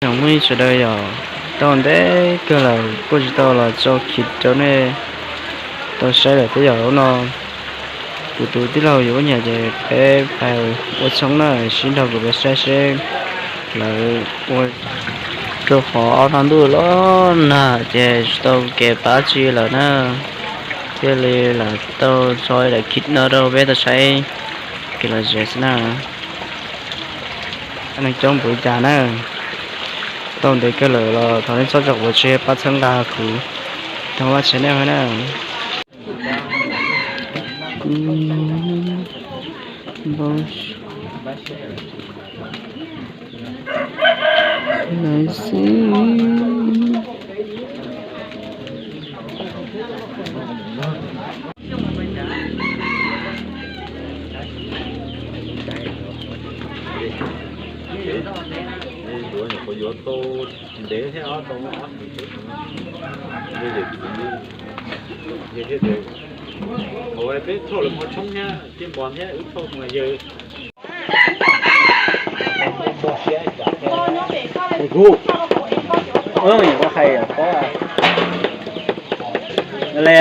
Nyob zoo sawv daws yom, tau ntev kawg lawm kuj tsis tau los tso clip rau nej tau saib lawm thiab yom. Hnub no kuv tus tij laug yuav ua nyuam ces peb pais ua tshoob na, sib nrog kuv peb saib seb lawv ua. Rau qhov ob hnub ntuj los nag ces tsis tau kev pab tsi lawm na, thiaj li lam tau tso daim clip no rau peb tau saib kev lom zem xwb na. Neeg coob npaum li cas na, tau ntev kawg lawm los thov nej txhob tso quav tse pab txhawb nqa kuv, thov vaj tsev nej na. Yuav tau ntev thiab ob tau ob tug tub, yog yawm txiv, yog thiab tias, thaum peb thauj lawv mov tshoob thiab tej npos thiab wb thauj mus yawg. Kuv, kuv hais pob le.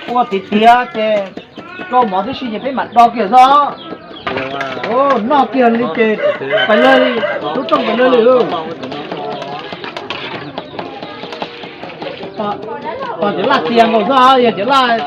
Ua tiav tiav ces rau mov tib si ces peb mam do kiag xwb. Noj kiag li ces pais lawg li, lub rooj pais lawg li. Tos cov laj txias nkaus xwb, yog cov laj.